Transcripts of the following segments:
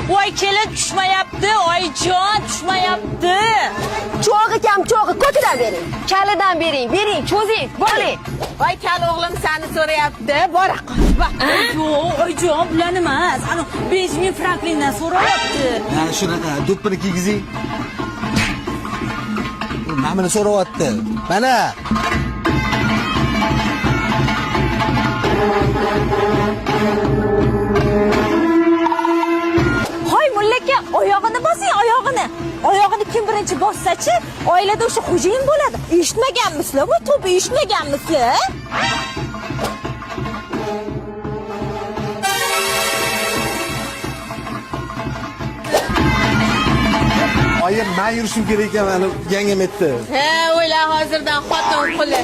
Voy, kelin tushmayapti, oyijon, tushmayapti. Cho'g'i kam cho'g'i, ko'tidan bering. Kalidan bering, bering, cho'zing, bo'ling. Voy, kal o'g'lim seni so'rayapti. Bora qol. Bor. Yo'q, oyijon, bularni emas. Ana Benjamin Franklindan so'rayapti. Ha, shunaqa do'ppini kiygizing. Mana buni so'rayapti. Mana. Hoy mulla aka, oyog'ini bosing, oyog'ini. Oyog'ini kim birinchi bossa-chi, oilada o'sha xo'jayin bo'ladi. Eshitmaganmisizlar? Bu to'pi eshitmaganmisizlar? Oyim, men yurishim kerak ekan, mana yangam aytdi. Ha, o'yla hozirdan xotin quli.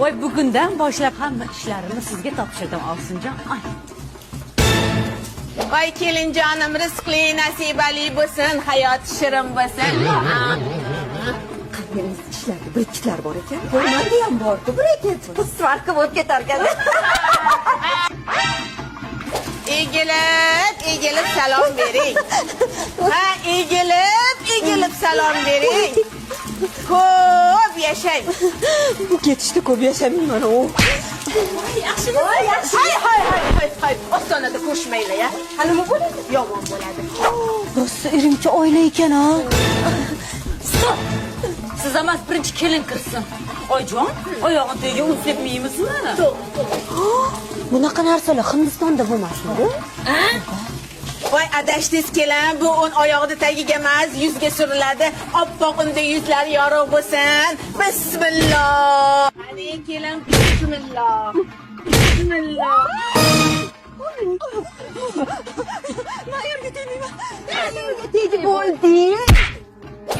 Voy, bugundan boshlab hamma ishlarimni sizga topshirdim, Ovsinjon. Ay. Voy, kelinjonim, rizqli, nasibali bo'lsin, hayot shirin bo'lsin. Qanday ishlarda briketlar bor ekan. Menda ham bor-ku briket. Svarka bo'lib ketar ekan. Egilib, egilib salom bering. Ha, egilib, egilib salom bering. Ko'p yashang. Bu ketishda ko'p yashamayman u. Yaxshimi? Yaxshi. Hay, hay, hay, hay, hay. Ostonada ko'rishmanglar, ya. Ha, nima bo'ladi? Yomon bo'ladi. Rosa irimchi oila ekan ha. Stop. Siz emas, birinchi kelin kirsin. Oyijon, oyog'ini tagiga un sepmaymizmi? Bunaqa narsalar Hindistonda bo'lmasmidi? Voy, adashdingiz kelin, bu un oyog'ida tagiga emas, yuzga suriladi. Oppoq unda yuzlari yorug' bo'lsin. Bismillah. Qani kelin, bismillah. Bismillah. Men yerga tegmayman. Yerga tegib bo'ldi.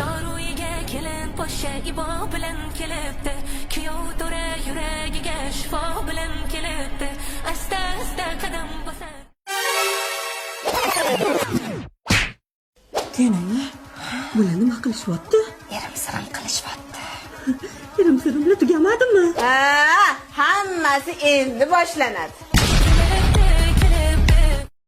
Yor uyiga kelin poshsha ibo bilan kelibdi. Kuyov to'ra yuragiga shifo bilan kelibdi. Asta asta qadam bosar. Keling, bular nima qilishyapti? Erim-sirim qilishyapti. Irim-sirimlar tugamadimi? Ha, hammasi endi boshlanadi.